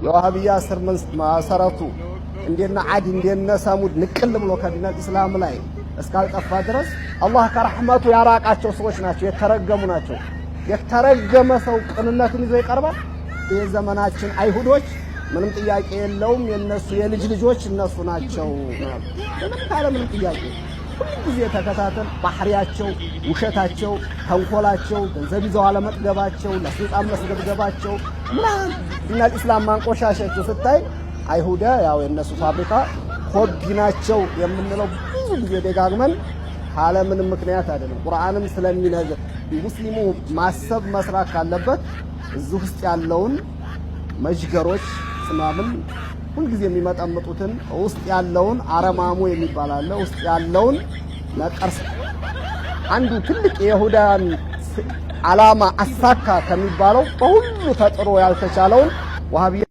የዋሃብያ ስር መሰረቱ እንደነ ዓድ እንደነ ሰሙድ ንቅል ብሎ ከዲነል ኢስላም ላይ እስካልጠፋ ድረስ አላህ ከረሕመቱ ያራቃቸው ሰዎች ናቸው፣ የተረገሙ ናቸው። የተረገመ ሰው ቅንነትን ይዞ ይቀርባል። የዘመናችን አይሁዶች ምንም ጥያቄ የለውም፣ የነሱ የልጅ ልጆች እነሱ ናቸው። ምንም ካለ ምንም ጥያቄ ሁሉ ጊዜ ተከታተል። ባህሪያቸው፣ ውሸታቸው፣ ተንኮላቸው፣ ገንዘብ ይዘው አለመጥገባቸው፣ ለስልጣን መስገብገባቸው ምናምን ዲነል ኢስላም ማንቆሻሻቸው ስታይ አይሁዳ ያው የነሱ ፋብሪካ ኮፒ ናቸው የምንለው ብዙ ጊዜ ደጋግመን ካለምንም ምክንያት አይደለም። ቁርአንም ስለሚነግር ሙስሊሙ ማሰብ መስራት ካለበት እዚህ ውስጥ ያለውን መዥገሮች ምናምን ሁልጊዜ የሚመጠምጡትን ውስጥ ያለውን አረማሞ የሚባል አለ። ውስጥ ያለውን ነቀርስ አንዱ ትልቅ የይሁዳን ዓላማ አሳካ ከሚባለው በሁሉ ተጥሮ ያልተቻለውን ዋሃብያ